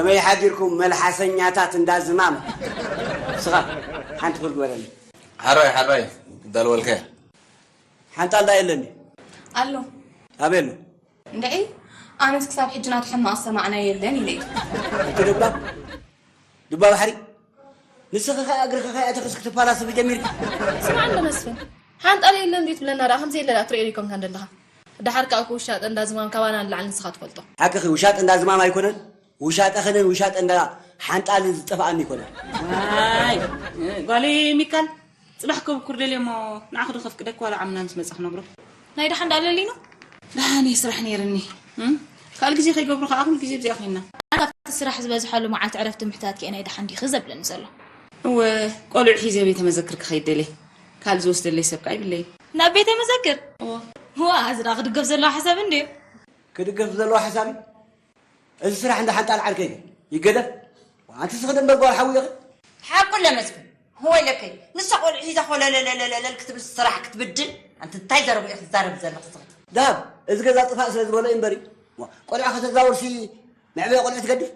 ከመይ ሓዲርኩም መልሓሰኛታት እንዳ ዝማም? ስኻ ሓንቲ ፍርድ በለኒ። ሓራይ ሓራይ እንዳልበልካያ። ሓንጣል ዳ የለኒ? ኣሎ። ኣበይ ኣሎ? እንድዒ፣ ኣነስ ክሳብ ሕጂ ናቱ ሕማቕ ዝሰማዕናዮ የለን ኢለ እዩ። እቲ ድባ ድባ ባሕሪ፣ ንስኺ ኸኣ እግርኺ ከይኣተኽስ ክትፈላሰፊ ጀሚርኪ። ስማዕ እንዶ መስፍን፣ ሓንጣል የለን ድዩ ትብለና ደኣ? ከምዘየለ ደኣ ትርእዮ ዲኮንካ እንደለኻ። ደሓር ከኣ እኮ ውሻጠ እንዳ ዝማም ካባና ንላዕሊ ንስኻ ትፈልጦ። ሓቅኺ፣ ውሻጠ እንዳ ዝማም ኣይኮነን፣ ውሻጠኽንን ውሻጠ እንዳ ሓንጣልን ዝጠፍኣኒ ኣይኮነን። ዋይ፣ ጓለይ ሚካል፣ ጽባሕ ከብኩር ደልየ እሞ ንዓኹ ዶ ከፍቅደኪ ዋላ ዓምና ምስ መጻ ክነግሮ። ናይ ደሓን ደኣ ለሊኑ? ደሓን እየ ስራሕ ነይርኒ። እም? ካልእ ግዜ ከይገብሩ ከኣ ኩሉ ግዜ ብዚኣ ኮይና። ኣብቲ ስራሕ ዝበዝሓሉ መዓልቲ ዕረፍቲ ምሕታት ከ ናይ ደሓን ዲኺ ዘብለኒ ዘሎ? እወ፣ ቆልዑ ሒዘ ቤተ መዘክር ክኸይድ ደልየ። ካልእ ዝወስደለይ ሰብ ከኣ ይብለይ። ናብ ቤተ መዘክር? እወ። ዋ፣ እዚ ደኣ ክድገፍ ዘለዎ ሓሳብ እንድዩ። ክድገፍ ዘለዎ ሓሳብ እዩ? እዚ ስራሕ እንዳ ሓንጣል ዓርከይ ይገደፍ። ኣንቲ ስኺ ደንበር ጓል ሓዊ ኢኺ። ሓቁ ለመስፍን፣ ወይለከይ፣ ንሳ ቆልዑ ሒዛ ኮለለለለለል ክትብል ስራሕ ክትብድል፣ ኣንቲ እንታይ ዘረቡ ኢኺ ትዛረቢ ዘለኺ ስኺ? ደሃብ፣ እዚ ገዛ ጥፋእ ስለ ዝበሎ እዩ እምበሪ። ዋ፣ ቆልዑ ከተዛውርሲ መዕበያ ቆልዑ ትገድፍ?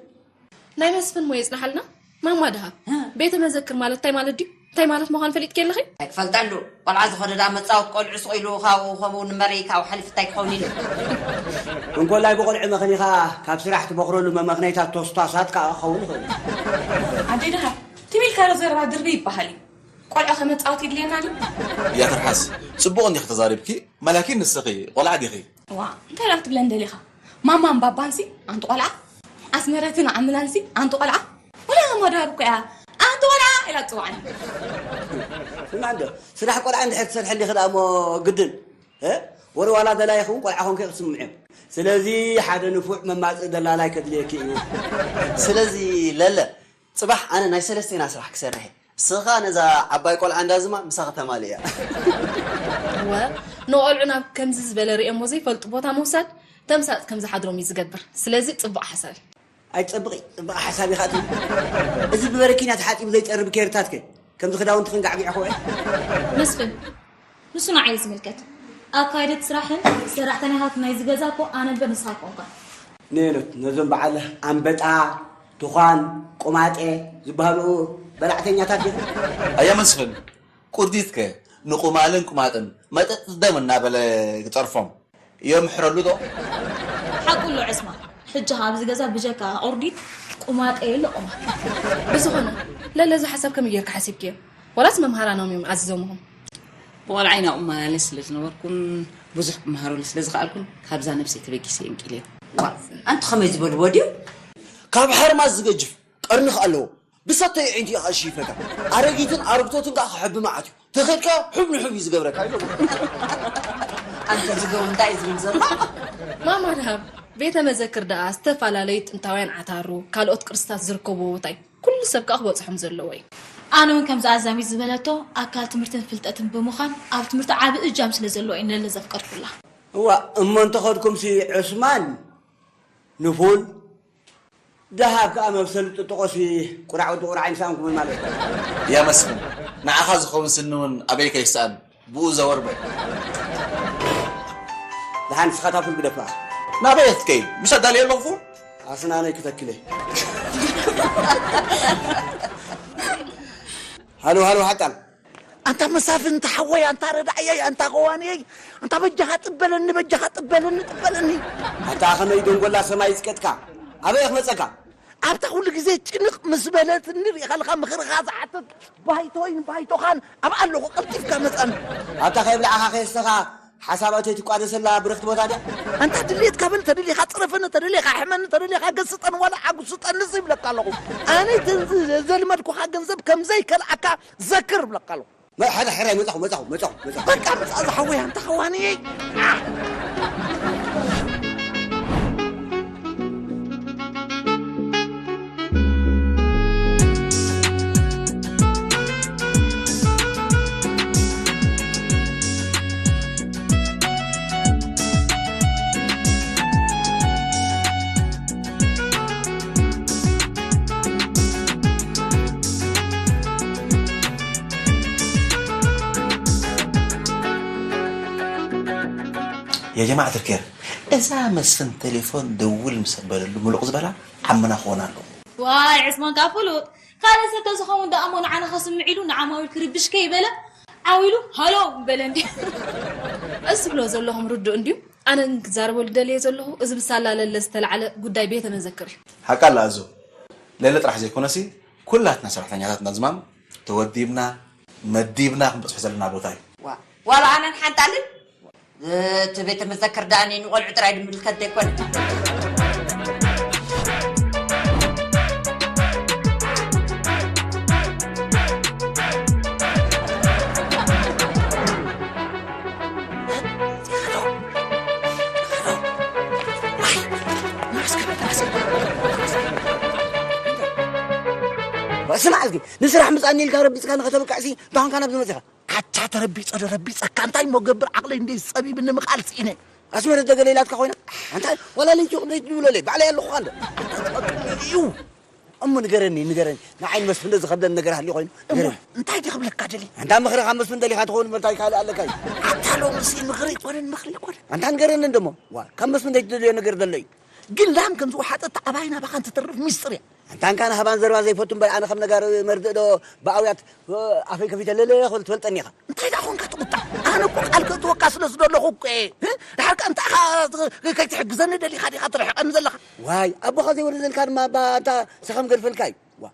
ናይ መስፍን ሞ የጽንሓልና። ማማ ደሃብ፣ እ። ቤተ መዘክር ማለት እንታይ ማለት ድዩ? እንታይ ማለት ምዃኑ ፈሊጥኪ ኣለኺ? እንታይ ክፈልጠሉ? ቆልዓ ዝኾነ ደኣ መጻወት ቆልዑ ስቕ ኢሉ ካብኡ ከምኡ ንመረይ ካብኡ ሓሊፉ እንታይ ክኸውን ኢሉ? እንኮላይ ብቆልዑ መኽኒኻ ካብ ስራሕ ትበኽረሉ መመኽነይታት ቶስቷሳት ከኣ ክኸውን ይኽእል። ኣደይ ደሃብ፣ ትም ኢልካዮ ዘረባ ድርቢ ይበሃል እዩ። ቆልዑ ከመጻወት ይድልየና ድዩ? እያ ትርሓስ፣ ጽቡቕ እንዲኺ ተዛሪብኪ፣ መላኪን ንስኺ ቆልዓ ዲኺ? ዋ፣ እንታይ ደኣ ክትብለን ደሊኻ? ማማን ባባንሲ ኣንቲ ቆልዓ፣ ኣስመረትን ዓምላንሲ ኣንቲ ቆልዓ፣ ወላ ማማ ደሃብ እኮ እያ ኣንቲ ቆልዓ ኢላ ትጽውዓኒ። ስማዕ እንዶ፣ ስራሕ ቆልዓ እንድሕር ትሰርሐ እንዲኺ ደኣ እሞ ግድን፣ እ? ወረ ዋላ ደላይ ይኸውን ቆልዓ ኾንከ ክትስምዕዮ። ስለዚ ሓደ ንፉዕ መማጽኢ ደላላይ ከድልየኪ እዩ። ስለዚ ለለ፣ ጽባሕ ኣነ ናይ ሰለስቴና ስራሕ ክሰርሕ እየ። እስኻ ነዛ ዓባይ ቆልዓ እንዳዝማ ምሳኻ ተማልእያ። እወ፣ ንቆልዑ ናብ ከምዚ ዝበለ ርእዮሞ ዘይፈልጡ ቦታ ምውሳድ ተምሳጥ ከም ዝሓድሮም እዩ ዝገብር። ስለዚ ጽቡቕ ሓሳብ እዩ። ኣይትጸብቒ፣ ጽቡቕ ሓሳብ ኢኻ ትብል። እዚ ብበረኪና ተሓጺቡ ዘይጸርብ ኬርታት ከ ከምዚ ክዳውንቲ ክንጋዕጊዕ ከውዕል? መስፍን፣ ንሱ ንዓይ እዩ ዝምልከት። ኣካይደት ስራሕን ሰራሕተኛታት ናይዚ ገዛ እኮ ኣነ እምበር ንስኻ ኣይኮንካን። ኔኖት፣ ነዞም በዓል ኣንበጣ፣ ትዃን፣ ቁማጤ ዝበሃሉ በላዕተኛታት ዲኹም? ኣያ መስፍን፣ ቁርዲትከ ንቁማልን ቁማጥን መጠጥ ደም እናበለ ክጸርፎም የምሕረሉ ዶ? ሓቁ ኣሎ ዕስማ። ሕጂ ከኣ ኣብዚ ገዛ ብጀካ ቁርዲት ቁማጤ የለ ቁማል። ብዝኾነ፣ ለለ እዚ ሓሳብ ከመይ ጌርካ ሓሲብክዮ? ዋላስ መምሃራኖም እዮም ኣዚዞምኹም? ብቆልዓይ ናብኡ እመላለስ ስለ ዝነበርኩን ብዙሕ ክመሃረሉ ስለ ዝኸኣልኩን ካብዛ ነብሰይ ተበጊሰ እንቂለዮ። ዋ፣ ኣንቲ ከመይ ዝበልዎ ድዩ? ካብ ሓርማዝ ዝገጅፍ ቀርኒ ከ ኣለዎ። ብሰተይ ዒንቲ ኢኻ እሺ ይፈካ። ኣረጊትን ኣረግቶትን ከኣ ክሕቢ መዓት እዩ። ተኸድካ ሑብ ንሑብ እዩ ዝገብረካ። ኣንተ ዝገቡ እንታይ እዩ ዝብል ዘሎ? ማማ ደሃብ፣ ቤተ መዘክር ደኣ ዝተፈላለዩ ጥንታውያን ዓታሩ፣ ካልኦት ቅርስታት ዝርከብዎ ቦታ እዩ። ኩሉ ሰብ ከኣ ክበጽሖም ዘለዎ እዩ። ኣነ እውን ከምዚ ኣዛሚት ዝበለቶ ኣካል ትምህርትን ፍልጠትን ብምዃን ኣብ ትምህርቲ ዓቢ እጃም ስለ ዘለዎ እዩ ነለ ዘፍቀድኩላ። እዋ፣ እሞ እንተኸድኩምሲ ዑስማን፣ ንፉል፣ ደሃብ ከኣ መብሰል ጥጥቆሲ ቁራዕ ወዲ ቁራዕ ኣይምሳእንኩምን ማለት እዩ። እያ መስፍን፣ ንዓኻ ዝኸውን ስኒ እውን ኣበይካ ይሰኣን፣ ብኡ ዘወር በል። ደሓን ንስኻ እታ ፉል ግደፋ። ናበይ እየ ክትከይድ? ምስ ኣዳልየ ኣለኹ ፉል? ኣስናነይ ክተክለ። ሃሎ፣ ሃሎ፣ ሓጣን። ኣንታ መሳፍንቲ ሓወይ፣ ኣንታ ረዳእየይ፣ ኣንታ ገዋንየይ፣ ኣንታ በጃኻ ጥበለኒ፣ በጃኻ ጥበለኒ፣ ጥበለኒ። ኣታ ከመይ ደንጎላ ሰማይ ዝቀጥካ? ኣበይ ክመጸካ? ኣብታ ኩሉ ግዜ ጭንቕ ምስ በለትኒ ሪእኻ ኣለኻ፣ ምኽርኻ ዝሓትት ባይቶይን ባይቶኻን ኣብ ኣለኹ፣ ቀልጢፍካ መጻኒ። ኣብታ ከየብላዕኻ ከየስተኻ ሓሳባተይ ትቋደሰላ ብርኽቲ ቦታ ድያ? ኣንታ ድሌትካ በል፣ ተደሊኻ ጽረፈኒ፣ ተደሊኻ ሕመኒ፣ ተደሊኻ ገስጠኒ፣ ዋላ ሓጉስጠኒ ይብለካ ኣለኹ። ኣነ ተንዚ ዘልመድኩኻ ገንዘብ ከም ዘይከልኣካ ዘክር ይብለካ ኣለኹ። መ-፣ ሓደ ሕራይ መጻኹ፣ መጻኹ፣ መጻኹ፣ መጻኹ። በቃ ምጻእ ዝሓወይ ኣንታ ኸዋንየይ። يا جماعة الخير، እዛ መስፍን ቴሌፎን ደውል ምስ ኣበለሉ ምሉቕ ዝበላ ዓምና ክኾን ኣለዎ። ዋይ ዕስማን ካብ ፍሉጥ ካልእ ሰብ ተዝኸውን ደኣ እሞ ንዓና ከስምዕ ኢሉ ንዓማዊል ክርብሽ ከይበለ ዓው ኢሉ ሃሎ በለ እንዲ። እዚ ትብሎ ዘለኹም ርዱእ እንድዩ። ኣነ ግን ክዛረበሉ ደልየ ዘለኹ እዚ ብሳላ ለለ ዝተላዕለ ጉዳይ ቤተ መዘክር እዩ። ሓቃ ኣላ ኣዞ። ለለ ጥራሕ ዘይኮነሲ ኩላትና ሰራሕተኛታት ናዝማም ተወዲብና መዲብና ክንበፅሑ ዘለና ቦታ እዩ። ዋ ዋላ ኣነን ሓንጣልን እቲ ቤተ መዘክር ደኣ ንቆልዑ ጥራይ ድምልከት ዘይኮነ። ስማዕ እስኪ ንስራሕ ምፃኒ ኢልካ ረቢፅካ ንኸተብቅዕሲ እንታኾንካ ናብዚ መፂኻ ኣታ ተረቢፀ ዶ ረቢፀካ እንታይ እሞ ገብር ዓቕለይ እንደ ዝፀቢብኒ ምቓል ስኢነ ኣስመረት ደገለ ኢላትካ ኮይና ኣንታ ዋላ ለይቲ ክንደይ ትብለለይ ባዕለይ ኣለኹ እንዶ እዩ እሞ ንገረኒ ንገረኒ ንዓይ መስፍን ዶ ዝኸብደኒ ነገር ሃልዩ ኮይኑ እሞ ንገረኒ እንታይ ድየ ክብለካ ደሊ ኣንታ ምኽሪ ካብ መስፍን ደሊኻ ትኸውን እሞ እንታይ ካልእ ኣለካ እዩ ኣታ ሎምሲ ምኽሪ ኣይኮነን ምኽሪ ኣይኮነን ኣንታ ንገረኒ እንደሞ ዋ ካብ መስፍን እንታይ ትደልዮ ነገር ዘሎ እዩ ግን ላም ከም ዝወሓጠት ኣባይ ናባኻ እንትተርፍ ሚስጥር እያ ኣንታ እንካ ንሃባን ዘረባ ዘይፈቱ እምበር ኣነ ከም ነጋሪ መርድእ ዶ ብኣውያት ኣፈይ ከፊተ ለለ ክብል ትፈልጠኒ ኢኻ እንታይ ደኣ ኾንካ ትቁጣዕ ኣነ እኮ ቃል ከእትወካ ስለ ዝደለኹ እኮ እየ እ? ድሓር ከ እንታይ ኢኻ ከይትሕግዘኒ ደሊኻ ዲኻ ትርሕቀኒ ዘለኻ ዋይ ኣቦኻ ዘይወለደልካ ድማ እባ ኣንታ ሰኸም ገድፈልካ እዩ ዋ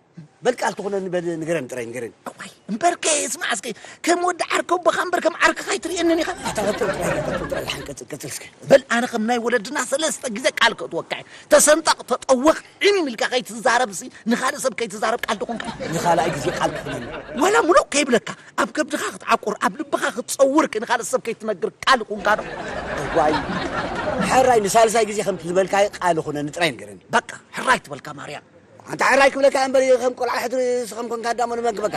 በል ቃል ትኹነኒ በል ንገረኒ ጥራይ ንገረኒ ዋይ እምበርከ ስማዕ እስከ ከም ወዲ ዓርከ ኣቦኻ እምበር ከም ዓርክኻ ኣይትርእየንን ኢኻ ኣታ ቀጽል ጥራይ ቀጽል ጥራይ ድሓን ቀጽል ቀጽል እስከ በል ኣነ ከም ናይ ወለድና ሰለስተ ግዜ ቃል ከእትወካ እየ ተሰንጠቕ ተጠወቕ ዒም ኢልካ ከይትዛረብሲ ንኻልእ ሰብ ከይትዛረብ ቃል ትኹንካ ንኻልኣይ ግዜ ቃል ትኹነኒ ዋላ ሙሉእ ከይብለካ ኣብ ከብድኻ ክትዓቁር ኣብ ልብኻ ክትፀውር ንኻልእ ሰብ ከይትነግር ቃል ይኹንካ ዶ ዋይ ሕራይ ንሳልሳይ ግዜ ከምቲ ዝበልካዮ ቃል ይኹነኒ ጥራይ ንገረኒ በቃ ሕራይ ትበልካ ማርያም ኣንታ ሕራይ ክብለካ እምበር ከም ቆልዓ ሕድሪ ስኸም ኮንካ ዳሞ ንመግበካ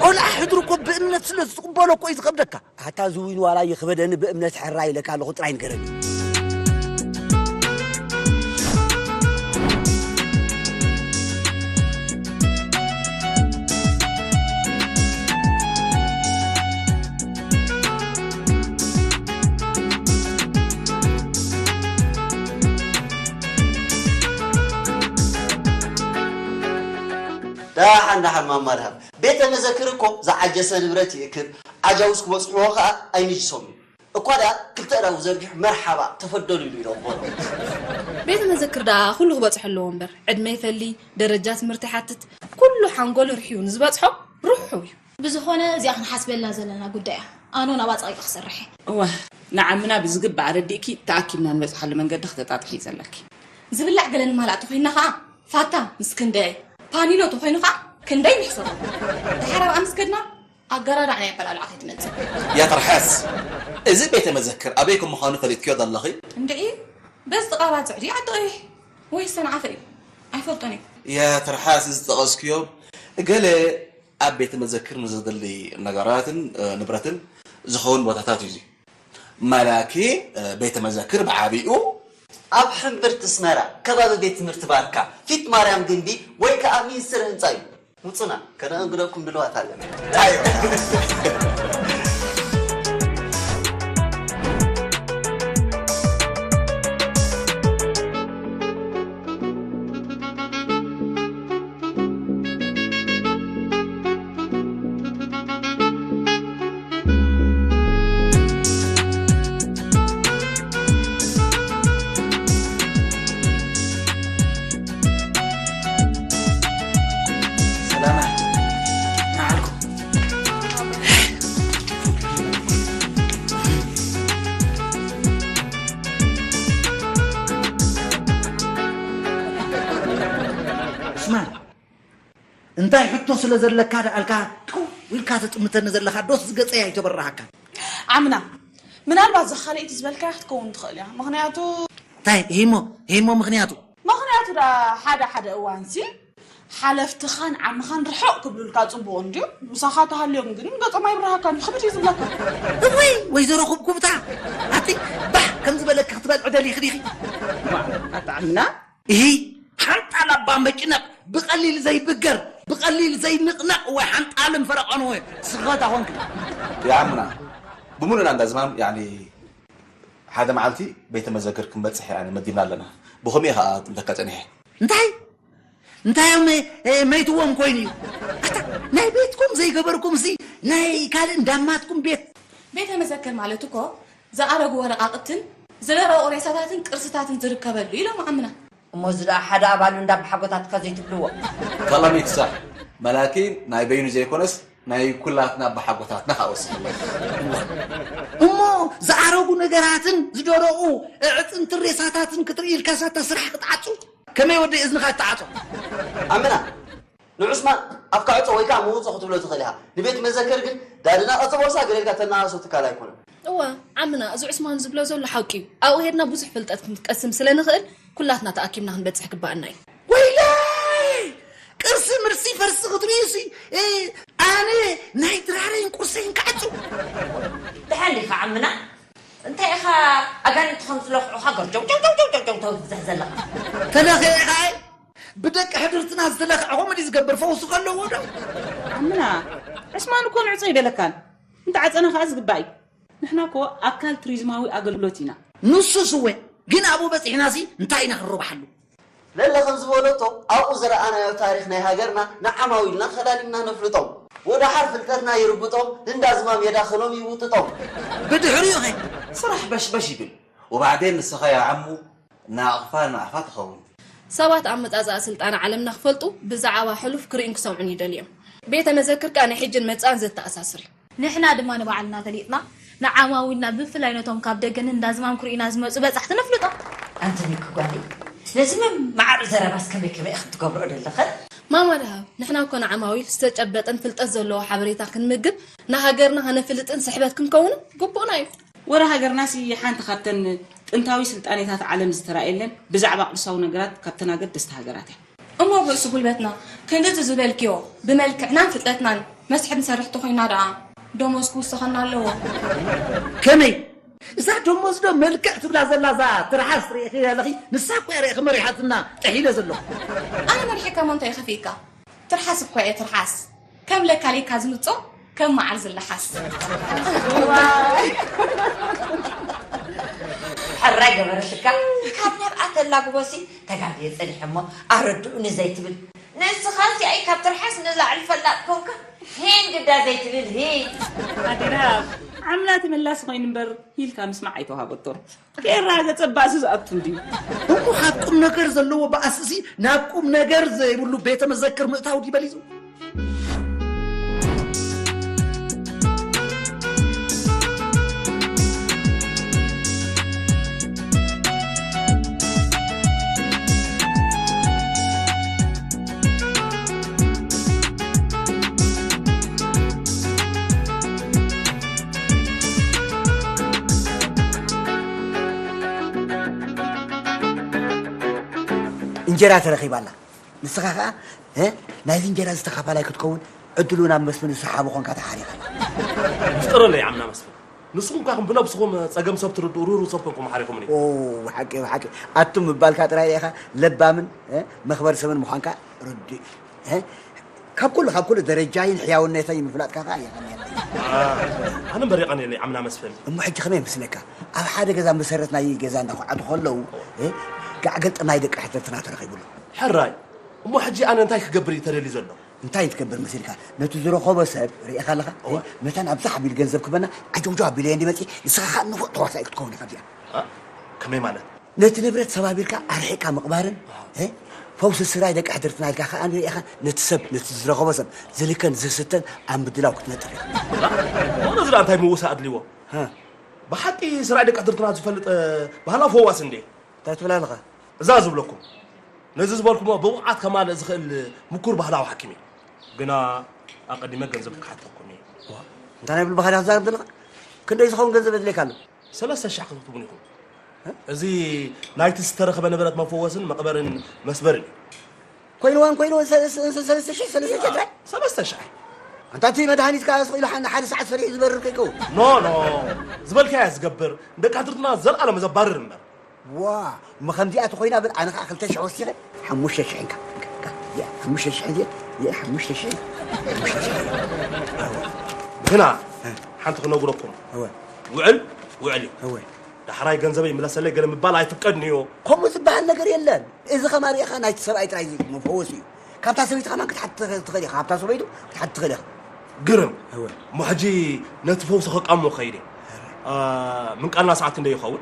ቆልዓ ሕድሪ እኮ ብእምነት ስለ ዝትቕበሎ እኮ እዩ ዝኸብደካ ኣታ ዝዊን ዋላ ይኽበደኒ ብእምነት ሕራይ ኢለካ ኣለኹ ጥራይ ንገረኒ ደሓን ደሓን ማማ ደሃብ ቤተ መዘክር እኮ ዝዓጀሰ ንብረት ይእክብ ዓጃውስ ክበፅሕዎ ከዓ ኣይንጅሶም እዩ እኳ ደኣ ክልተ እዳው ዘርጊሑ መርሓባ ተፈደሉ ኢሉ ይረኽቦ ኣሎ። ቤተ መዘክር ደኣ ኩሉ ክበጽሖ ኣለዎ እምበር ዕድመ ይፈሊ፣ ደረጃ ትምህርቲ ይሓትት፣ ኩሉ ሓንጎል ርሕዩ ንዝበጽሖ ርሑው እዩ። ብዝኾነ እዚኣ ክንሓስበላ ዘለና ጉዳይ እያ። ኣነ እውን ኣብ ኣጻቂቂ ክሰርሕ እየ። እወ፣ ንዓምና ብዝግባእ ኣረዲእኪ ተኣኪብና ንበጽሓሉ መንገዲ ክተጣጥሒ እዩ ዘለኪ። ዝብላዕ ገለ ንማላእ ተኾይንና ኸኣ ፋታ ምስ ክንደይ፣ ፓኒኖ ተኾይኑ ኸኣ ክንደይ ንሕሰቦ። ድሓር ኣብኣ ምስ ከድና ኣገራዳዕ ናይ ኣበላልዓ ከይትመጽእ። ያ ትርሓስ፣ እዚ ቤተ መዘክር ኣበይ ከም ምዃኑ ፈሊጥክዮ ዶ ኣለኺ? እንድዒ፣ በዚ ጥቓ ባጽዕ ድዩ ዓዲ ቀይሕ ወይ ሰንዓፈ እዩ? ኣይፈልጦን እየ። ያ ትርሓስ፣ እዚ ዝጠቐስክዮ ገለ ኣብ ቤተ መዘክር ንዘድሊ ነገራትን፣ እ፣ ንብረትን ዝኸውን ቦታታት እዩ እዚ። መላኪ፣ እ፣ ቤተ መዘክር ብዓቢኡ ኣብ ሕምብርቲ ኣስመራ፣ ከባቢ ቤት ትምህርቲ ባርካ፣ ፊት ማርያም ግምቢ ወይ ከኣ ሚኒስትሪ ህንጻ እዩ። ምጹና፣ ከነእንግደኩም ድልዋት ኣለና። ኣዮ። ሰላማ፣ ንዓልኩም። ስማ፣ እንታይ ሕቶ ስለ ዘለካ ደኣልካ ቀው ኢልካ ትጥምተኒ ዘለኻ? ዶስ ዝገጸይ ኣይተበራሃካ? ዓምና፣ ምናልባት እዛ ካልኣይቲ ዝበልካያ ክትከውን ትኽእል እያ። ምኽንያቱ እንታይ? ሂሞ፣ ሂሞ ምኽንያቱ? ምኽንያቱ ደኣ ሓደ ሓደ እዋንሲ ሓለፍትኻን ዓምኻን ርሕቕ ክብሉልካ ጽቡቕ እንድዩ። ምሳኻ ተሃልዮም ግን ገጾም ኣይብርሃካን እዩ። ክብድ እዩ ዝብለካ። እወይ፣ ወይዘሮ ኩብኩብታ! ኣቲ ባህ ከም ዝበለኪ ክትበልዒ ደሊኺ ዲኺ? እዋ፣ ኣታ ዓምና፣ እሂ፣ ሓንጣል ኣባ መጭነቕ፣ ብቐሊል ዘይብገር፣ ብቐሊል ዘይንቕነቕ፣ ወይ ሓንጣልን ፈረቓን ወይ ስኸታ ኾንክ። ይዓምና፣ ብምሉእና እንዳ ዝማም፣ ያዕኒ፣ ሓደ መዓልቲ ቤተ መዘክር ክንበጽሕ፣ ያዕኒ፣ መዲብና ኣለና። ብኸምኡ ከኣ ጥምተካ ጸኒሐ። እንታይ? እንታይ እዮም መይትዎም ኮይኑ እዩ? ኣታ ናይ ቤትኩም ዘይገበርኩም ሲ ናይ ካልእ እንዳማትኩም ቤት። ቤተ መዘክር ማለት እኮ ዝኣረጉ ወረቃቅትን ዝደረቁ ሬሳታትን ቅርስታትን ዝርከበሉ ኢሎም ዓምና። እሞ እዚ ደኣ ሓደ ኣባሉ እንዳ ኣባሓጎታትካ ዘይትብልዎ? ጠለሚት ሳሕ መላኪ ናይ በይኑ ዘይኮነስ ናይ ኩላትና ኣባሓጎታትና ከዓ ወሲኹ። እሞ ዝኣረጉ ነገራትን ዝደረቁ ኣዕፅምትን ሬሳታትን ክትርኢ ኢልካ ሳታ ስራሕ ክትዓፁ? ከመይ ወደይ እዝንኻ እተዓፆ? ኣመና ንዑስማን ኣፍካ ዕፆ ወይ ከዓ ምውፆ ክትብሎ ትኽእል ኢኻ። ንቤት መዘክር ግን ዳድና ቀፀ ቦርሳ ገለ ኢልካ ተናኣሶ ትካል ኣይኮነን። እወ ዓምና፣ እዚ ዑስማን ዝብሎ ዘሎ ሓቂ እዩ። ኣብኡ ሄድና ብዙሕ ፍልጠት ክንቀስም ስለ ንኽእል ኩላትና ተኣኪብና ክንበፅሕ ግባኣና እዩ። ወይለይ! ቅርሲ ምርሲ ፈርሲ ክትርእዩሲ ኣነ ናይ ድራረይን ቁርሰይን ክዓፁ። ደሓን ዲኻ ዓምና? እንታይ ኢኻ ኣጋንንቲ ከም ዝለኽዑኻ ገርጀው ጀው ጀው ጀው ጀው ጀው ተውዝሕ ዘለኻ? ተለኺዐ ኢኻ ብደቂ ሕድርትና ዝተለኽዐ ከምኡ ድዩ ዝገብር ፈውሲ ከለዎ ዶ? ዓምና ዕስማን እኮ ንዕጾ ይበለካን እንተዓጸና ከኣ ዝግባእ እዩ። ንሕና እኮ ኣካል ቱሪዝማዊ ኣገልግሎት ኢና። ንሱስ እወ ግን ኣብኡ በጺሕናሲ እንታይ ኢና ክንረብሓሉ? ለለ ከም ዝበለቶ ኣብኡ ዝረኣናዮ ታሪኽ ናይ ሃገርና ንዓማዊልና ከላሊምና ነፍልጦም። ወደሓር ፍልጠትና ይርብጦም ንእንዳ ዝማም የዳኽሎም ይውጥጦም። ብድሕሪኡ ኸ? ስራሕ በሽበሽ ይብል። ወባዕዴን ንስኻ ያ ዓሙ እናኣቕፋ ንኣፋ ትኸውን። ሰባት ኣመጻጽኣ ስልጣነ ዓለምና ክፈልጡ ብዛዕባ ሕሉፍ ክርእዩን ክሰምዑን ይደልዮም። ቤተ መዘክር ከኣ ንሕጅን መጻእን ዘተኣሳስር እዩ። ንሕና ድማ ንባዕልና ፈሊጥና ንዓማዊልና ብፍላይ ነቶም ካብ ደገን እንዳ ዝማም ክርእዩና ዝመጹ በጻሕቲ ነፍልጦም። ኣንቲ ሚኪ ጓለይ ነዚ መማዕር ዘረባስ ከመይ ከመይ ኢኽን ትገብርኦ ደለኽን? ማማ ደሃብ ንሕና እኮ ንዓማዊል ዝተጨበጠን ፍልጠት ዘለዎ ሓበሬታ ክንምግብ ንሃገርና ከነፍልጥን ስሕበት ክንከውንን ግቡእና እዩ። ወረ ሃገርናሲ ሓንቲ ካብተን ጥንታዊ ስልጣኔታት ዓለም ዝተራእየለን ብዛዕባ ቅዱሳዊ ነገራት ካብተን ኣገደስቲ ሃገራት እያ። እሞ ብርእሲ ጉልበትና ክንድዚ ዝበልክዮ ብመልክዕናን ፍልጠትናን መስሕብ ንሰርሕ ተኾይና ደኣ ደሞዝ ክውሰኸና ኣለዎ። ከመይ እዛ ደሞዝ ዶ መልክዕ ትብላ ዘላ እዛ ትርሓስ ርኢኺ ኣለኺ ንሳ እኮ እያ ርኢኺ መሪሓትና ጥሒለ ዘለኹ። ኣነ መሪሐካ እሞ እንታይ ከፊእካ ትርሓስ እኮ እየ ትርሓስ። ከም ለካሊካ ዝምጾ ከም መዓር ዝለሓስ። ሕራይ ገበረትካ ካብ ናብኣ ተላግቦሲ ተጋግየ ጸኒሐ እሞ ኣረድኡኒ ዘይትብል ንስኻስ ያኢ ካብ ትርሓስ ንላዕሊ ፈላጥ ኮንካ ሂን ግዳ ዘይትብል ሂን። ኣደራብ ዓምላ ተመላሲ ኮይኑ እምበር ኢልካ ምስማዕ ኣይተዋሃበቶን። ጌራ ገጸ ባእሲ ዝኣቱ እንድዩ። እሞ ካብ ቁም ነገር ዘለዎ ባእስሲ ናብ ቁም ነገር ዘይብሉ ቤተ መዘክር ምእታው ድዩ በሊጹ? እንጀራ ተረኺባ ኣላ። ንስኻ ኸኣ ናይዚ እንጀራ እዚ ተኻፋላይ ክትከውን ዕድሉ ናብ መስፍን ዝሰሓቦ ኾንካ ተሓሪኻ። ይፍጠረለይ ዓምና መስፍን። ንስኹም እኳ ብነብስኹም ጸገም ሰብ ትርድኡ ርህሩህ ሰብ ኮንኩም ሓሪኹምኒ። ኦ ብሓቂ ብሓቂ ኣቱም ምባልካ ጥራይ ኢኻ ለባምን መኽበሪ ሰብን ምዃንካ ርዱእ እዩ። ካብ ኩሉ ካብ ኩሉ ደረጃይን ሕያውነተይን ምፍላጥካ ከኣ የቐንየለይ። ኣነ እምበር የቐንየለይ ዓምና መስፍን። እሞ ሕጂ ከመይ ይመስለካ ኣብ ሓደ ገዛ መሰረት ናይ ገዛ እንዳኳዓቱ ከለዉ ጋዕ ገልጠም ናይ ደቂ ሕድርትና ተረኺቡሉ። ሕራይ እሞ ሕጂ ኣነ እንታይ ክገብር እዩ ተደልዩ ዘሎ? እንታይ እዩ ትገብር መሲልካ ነቲ ዝረኸቦ ሰብ ርኢኻ ኣለኻ መታን ኣብዛ ሓቢሉ ገንዘብ ክበና ዓጀውጃው ኣቢለዮ እንዲ መፂ ንስኻ ከዓ ንፉዕ ተዋሳኢ ክትከውን ኢኻ እዚኣ። ከመይ ማለት? ነቲ ንብረት ሰባቢርካ ኣርሒቕካ ምቕባርን ፈውሲ ስራይ ደቂ ሕድርትና ኢልካ ከዓ ንሪኢኻ ነቲ ሰብ ነቲ ዝረኸቦ ሰብ ዝልከን ዝስተን ኣብ ምድላው ክትነጥፍ ኢኻ። ዋላ ዝዳ እንታይ ምውሳ ኣድልዎ? ብሓቂ ስራይ ደቂ ሕድርትና ዝፈልጥ ባህላዊ ፈዋሲ እንዴ? እንታይ ትብል ኣለኻ? እዛ ዝብለኩም ነዚ ዝበልኩሞ ብብቕዓት ከማልእ ዝኽእል ምኩር ባህላዊ ሓኪም እዩ። ግና ኣቐዲመ ገንዘብ ክሓተኩም እየ። እንታይ ናይ ብልብኻ ዲኻ ትዛረብ ዘለኻ? ክንደይ ዝኸውን ገንዘብ የድልየካ ኣሎ? ሰለስተ ሺሕ ክትህቡኒ ኢኹም። እዚ ናይቲ ዝተረኸበ ንብረት መፈወስን መቕበርን መስበርን እዩ። ኮይንዋን ኮይንዋን ሰለስተ ሺሕ ሰለስተ ሺሕ ጥራይ? ሰለስተ ሺሕ። ኣንታ እቲ መድሃኒት ከኣ ስቕ ኢሉ ሓደ ሰዓት ፈሪሑ ዝበርር ከይከውን። ኖ ኖ ዝበልካያ ዝገብር ንደቂ ሕድርትና ዘልኣለም ዘባርር እምበር። ዋ እሞ ከምዚኣ ተኾይና በል ኣነ ከዓ ክልተ ሽሕ ወሲኸ ሓሙሽተ ሽሕ እንካ እንካ እንካ እዚኣ ሓሙሽተ ሽሕ እዚኣ እዚኣ ሓሙሽተ ሽሕ ሓሙሽተ ሽሕ ግና ሓንቲ ክነግረኩም እወ ውዕል ውዕል እዩ እወ ዳሕራይ ገንዘበይ ይምለሰለይ ገለ ምባል ኣይፍቀድን እዩ ከምኡ ዝበሃል ዝበሃል ነገር የለን። እዚ ከማን ርኢኻ ናይቲ ሰብኣይ ጥራይ መፈወሲ እዩ። ካብታ ሰበይቲ ከማን ክትሓቲ ትኽእል ኢኻ። ካብታ ሰበይቱ ክትሓቲ ትኽእል ኢኻ። ግርም። እወ። እሞ ሕጂ ነቲ ፈውሲ ከቃሞ ከይደ። አ፣ ምንቃልና ሰዓት ክንደይ ይኸውን?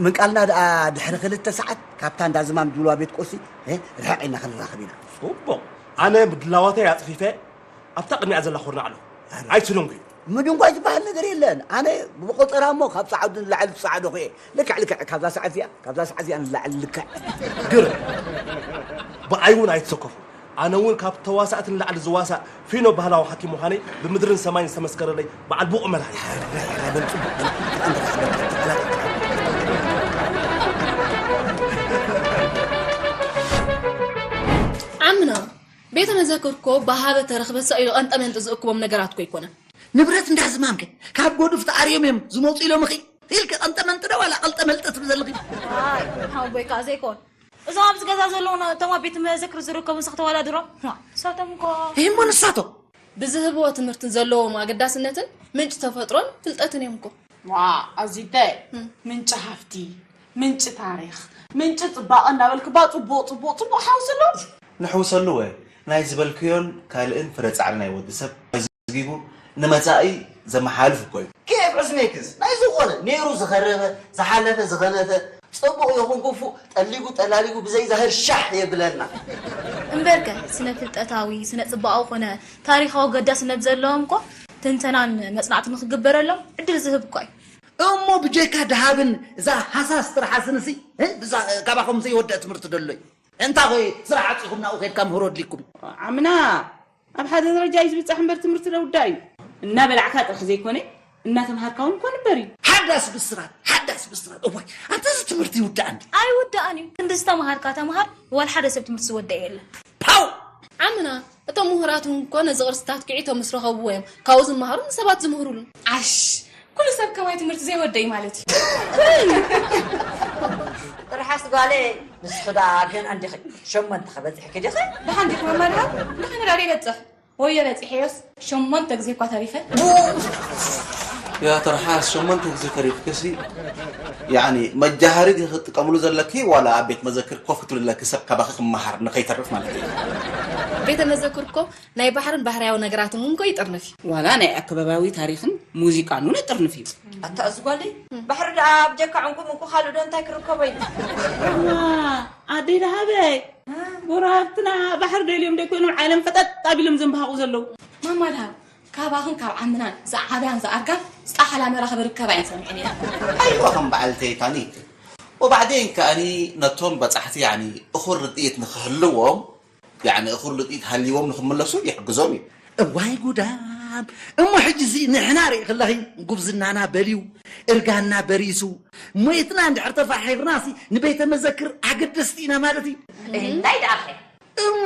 ምንቃልና ደኣ ድሕሪ ክልተ ሰዓት ካብታ እንዳ ዝማም ዝብልዋ ቤት ቁርሲ፣ እ፣ ርሕቕ ኢልና ክንራኸብ ኢና። ጽቡቕ። ኣነ ምድላዋተይ ኣጽፊፈ ኣብታ ቅድሚኣ ዘላ ኩርናዕ ኣለኹ። ኣረ። ኣይስሉንኩ እዩ። ምድንጓይ ዝበሃል ነገር የለን። ኣነ ብቆጸራ እሞ ካብ ጸዓዱ ንላዕሊ ዝጸዓደኹ እየ። ልክዕ፣ ልክዕ፣ ካብዛ ሰዓት እዚኣ፣ ካብዛ ሰዓት እዚኣ ንላዕሊ ልክዕ። ግርም። ብኣይ እውን ኣይትሰከፉ። ኣነ እውን ካብ ተዋሳእቲ ንላዕሊ ዝዋሳእ ፊኖ ባህላዊ ሓኪም ምዃነይ ብምድርን ሰማይን ዝተመስከረለይ በዓል ብቑዕ መድሃኒት። ዓምና፣ ቤተ መዘክር እኮ ብሃበ ተረኽበ ሰ ኢሉ ቀንጠመንጢ ዝእክቦም ነገራት እኮ ኣይኮነን። ንብረት እንዳዝማምከ ካብ ጎዱፍ ተኣርዮም እዮም ዝመፁ ኢሎም እኺ ኢልከ ቀንጠመንጢ ዶ ዋላ ቀልጠመልጠ ትብል ዘለኺ? ኣይ፣ ሓወቦይ ከዓ ዘይኮን። እዞም ኣብዚ ገዛ ዘለዉ እቶም ኣብ ቤት መዘክር ዝርከቡ ንስኺ ተወዳድሮም? ዋ፣ ንሳቶም እኮ እሞ ንሳቶም ብዝህብዎ ትምህርትን ዘለዎም ኣገዳስነትን ምንጪ ተፈጥሮን ፍልጠትን እዮም እኮ። ዋ፣ ኣዚተ፣ እም። ምንጪ ሃፍቲ፣ ምንጪ ታሪኽ፣ ምንጪ ጽባቐ እናበልክባ ጽቡቕ፣ ጽቡቕ፣ ጽቡቕ ሓውስሉ። ንሕውሰሉ ወ፣ ናይ ዝበልክዮን ካልእን ፍረ ጻዕሪ ናይ ወዲ ሰብ ኣዝጊቡ ንመጻኢ ዘመሓላልፍ እኮ እዩ። ኬፍ ዕስሜክስ ናይ ዝኾነ ነይሩ ዝኸረበ፣ ዝሓለፈ፣ ዝኸነፈ፣ ጽቡቕ ይኹን ክፉእ፣ ጠሊጉ ጠላሊጉ ብዘይ ዛህር ሻሕ የብለና። እምበርከ፣ ስነ ፍልጠታዊ፣ ስነ ጽባቐ ኮነ ታሪኻዊ ገዳስነት ዘለዎም እኮ ትንተናን መጽናዕትን ክግበረሎም ዕድል ዝህብ እኮ እዩ። እሞ ብጀካ ደሃብን እዛ ሃሳስ ትርሓስንሲ፣ እ፣ ብዛ፣ ካባኹም ዘይወደእ ትምህርቲ ደሎ እዩ። እንታይ ኾይ ስራሕ ዓጺኹም ናብኡ ኸድካ ምህሮ ኣድሊኩም? ዓምና፣ ኣብ ሓደ ደረጃ እዩ ዝብጻሕ እምበር ትምህርቲ ደውዳእ እዩ። እናበላዕካ ጥራሕ ዘይኮነ፣ እናተምሃርካ እውን እኮ ንበር እዩ። ሓዳስ ብስራት፣ ሓዳስ ብስራት። እዋይ፣ ኣንተ እዚ ትምህርቲ ይውዳእ እንዲ? ኣይውዳእን እዩ። ክንዲ ዝተምሃርካ ተምሃር፣ ዋላ ሓደ ሰብ ትምህርቲ ዝወደእ የለን። ፓው! ዓምና፣ እቶም ምሁራት እውን እኮ ነዚ ቅርስታት ክዒቶም ምስ ረኸብዎ እዮም ካብኡ ዝመሃሩ ንሰባት ዝምህሩሉ። ዓሽ፣ ኩሉ ሰብ ከማይ ትምህርቲ ዘይወደይ ማለት እዩ። ጥርሓስ ጓለይ፣ ንስኺ ደኣ ገና እንዲኺ ሸሞንተ ከበጺሕኪ ዲኺ? ደሓን ዲኺ መማርሃ? ደሓን ደኣ ይበጽሕ። ወዮ በጺሐዮስ ሸሞንተ ግዜ እኳ ተሪፈ። ያ ትርሓስ፣ ሸሞንተ ግዜ ተሪፍክሲ፣ ያዕኒ መጃሃሪ ዲኺ ትጥቀምሉ ዘለኪ ዋላ ኣብ ቤት መዘክር ኮፍ ክትብሊ ኣለኪ ሰብ ካባኺ ክመሃር ንኸይተርፍ ማለት እዩ። ቤተ መዘክር እኮ ናይ ባሕርን ባህርያዊ ነገራትን እውን እኮ ይጥርንፍ እዩ። ዋላ ናይ ኣከባብያዊ ታሪኽን ሙዚቃን እውን ይጥርንፍ እዩ። ኣታ እዚ ጓለይ፣ ባሕሪ ደኣ ኣብ ጀካ ዕንቁ ምንቁ ካልእ ዶ እንታይ ክርከቦ እዩ? እዋ፣ ኣደይ ደሃበይ፣ ጎረባብትና ባሕሪ ደልዮም ደይኮይኖም ዓለም ፈጠጥ ኣቢሎም ዘንበሃቑ ዘለዉ። ማማ ደሃብ፣ ካባኽን ካብ ዓምናን ዝዓብያን ዝኣርጋን ዝጠሓላ መራኽቢ ርከባ እየን ሰሚዐን ኢና። ኣይዋ ከም በዓል ተይታኒክ። ወባዕዴን ከኣኒ ነቶም በጻሕቲ ያኒ እኹል ርድኢት ንኽህልዎም ያዕኒ እኹል ርድኢት ሃልይዎም ንኽምለሱ ይሕግዞም እዩ። እዋይ ጉዳም! እሞ ሕጂ እዚ ንሕና ርኢ ከለኺ ጉብዝናና በልዩ፣ እርጋንና በሪሱ፣ ሞይትና እንድሕር ተፋሒርናሲ ንቤተ መዘክር ኣገደስቲ ኢና ማለት እዩ። እንታይ ደኣ ኸ? እሞ፣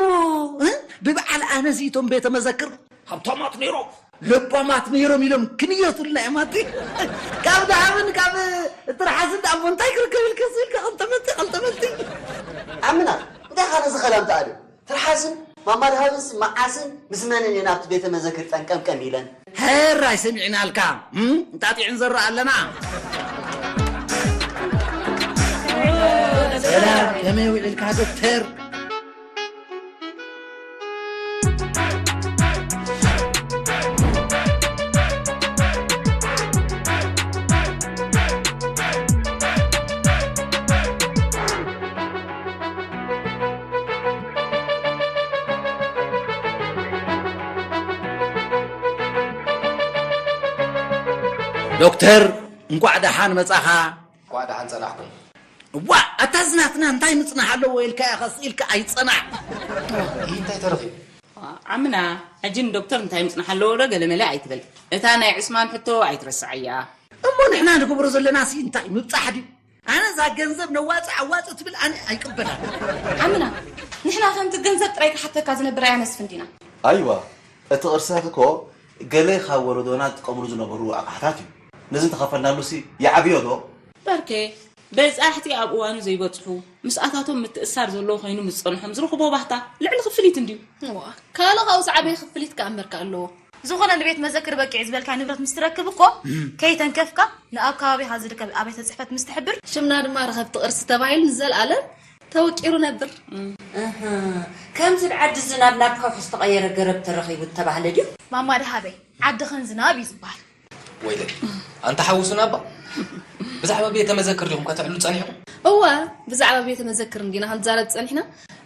እ? ብበዓል ኣነሲ እቶም ቤተ መዘክር ሃብታማት ነይሮም፣ ለባማት ነይሮም ኢሎም ክንየቱልና እዮም ኣቲ። ካብ ደሃብን ካብ ትርሓስን ደኣ እሞ እንታይ ክርከብ ኢልከ፣ ኢልካ ቀልጠመልጢ፣ ቀልጠመልጢ። ኣምና፣ እንታይ ኻነ ዝኸላም ተኣልዮ? ትርሓስን ማማ ደሃብንስ መዓስን ምስ መንን እየን ኣብቲ ቤተ መዘክር ጠንቀምቀም ኢለን? ሕራይ ሰሚዕናልካ፣ እም? እንጣጢዕን ዘራእ ኣለና። ሰላም፣ ከመይ ውዒልካ ዶክተር? ዶክተር፣ እንቋዕ ደሓን መጻኻ። እንቋዕ ደሓን ጸናሕኩም። እዋ፣ ኣታ እዚ ናትና እንታይ ምጽናሕ ኣለዎ ኢልካ ኢኻ ስኢልካ ኣይጸናሕ። ኢ እንታይ ተረኺቡ? ዓምና፣ ሕጂ ንዶክተር እንታይ ምጽናሕ ኣለዎ ዶ ገለመለ ኣይትበል። እታ ናይ ዑስማን ሕቶ ኣይትረስዓያ። እሞ ንሕና ንገብሮ ዘለና ሲ እንታይ ምብጻሕ ድዩ? ኣነ እዛ ገንዘብ ነዋጽእ ኣዋጽእ ትብል ኣነ ኣይቅበላን። ዓምና፣ ንሕና ከምቲ ገንዘብ ጥራይ ክሓተካ ዝነብር ኣያ መስፍን ዲና? ኣይዋ፣ እቲ ቅርስታት እኮ ገለ ካብ ወለዶና ዝጥቀምሉ ዝነበሩ ኣቕሓታት እዩ። ነዚ እንተኸፈልናሉ ሲ ይዓብዮ ዶ? በርከ፣ በጻሕቲ ኣብ እዋኑ ዘይበጽሑ፣ ምስኣታቶም ምትእስሳር ዘለዎ ኮይኑ ምስ ጸንሖም ዝረኽብዎ ባህታ ልዕሊ ክፍሊት እንድዩ። እዋ፣ ካልእ ካብኡ ዝዓበየ ክፍሊት ከኣ እምበርካ ኣለዎ። ዝኾነ ንቤት መዘክር በቂዑ ዝበልካዮ ንብረት ምስ ትረክብ እኮ፣ እም። ከይተንከፍካ ንኣብ ከባቢኻ ዝርከብ ኣብያተ ጽሕፈት ምስ ትሕብር፣ ሽምና ድማ ረኸብቲ ቅርሲ ተባሂሉ ንዘለኣለም ተወቂሩ ነብር። እህ፣ ከምዚ ብዓዲ ዝናብ ናብ ከውሒ ዝተቐየረ ገረብ ተረኺቡ እተባህለ ድዩ? ማማ ደሃበይ፣ ዓድኽን ዝናብ እዩ ዝበሃል። ወይለይ፣ ኣንታ ሓውሱና እባ። ብዛዕባ ቤተ መዘክር ዲኹም ከተዕልሉ ጸኒሕኩም? እወ፣ ብዛዕባ ቤተ መዘክር እንዲና ክንዛረብ ጸኒሕና።